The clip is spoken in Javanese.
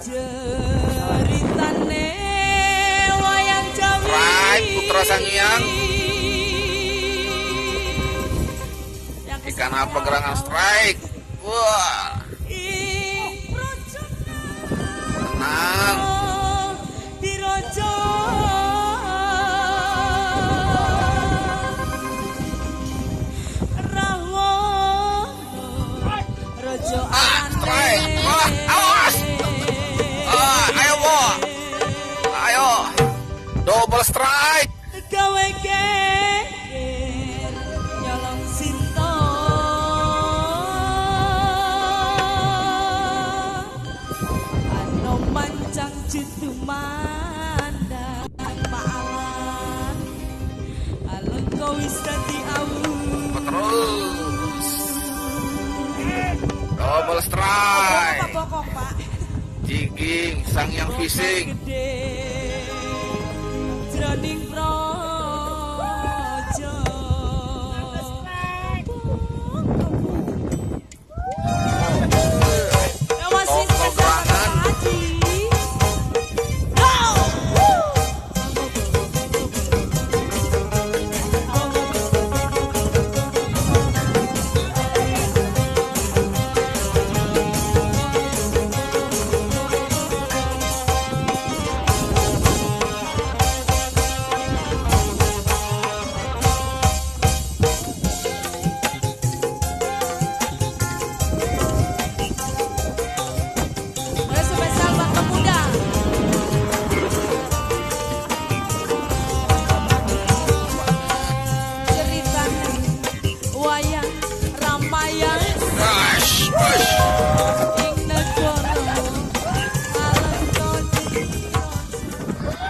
Ceritane wayang Jawi. Strike Putra Sangiang. Ikan apa gerangan strike? Wah. Tenang. Ah, strike. Wah, awas. Ah, ayo, Bo. Ayo. Double strike. Gawe geger nyolong sinto. Ano mancang jitu mandang paalan. Alengko wis dadi awu. Terus. Double strike. Jigging Sangiang Fishing. Jroning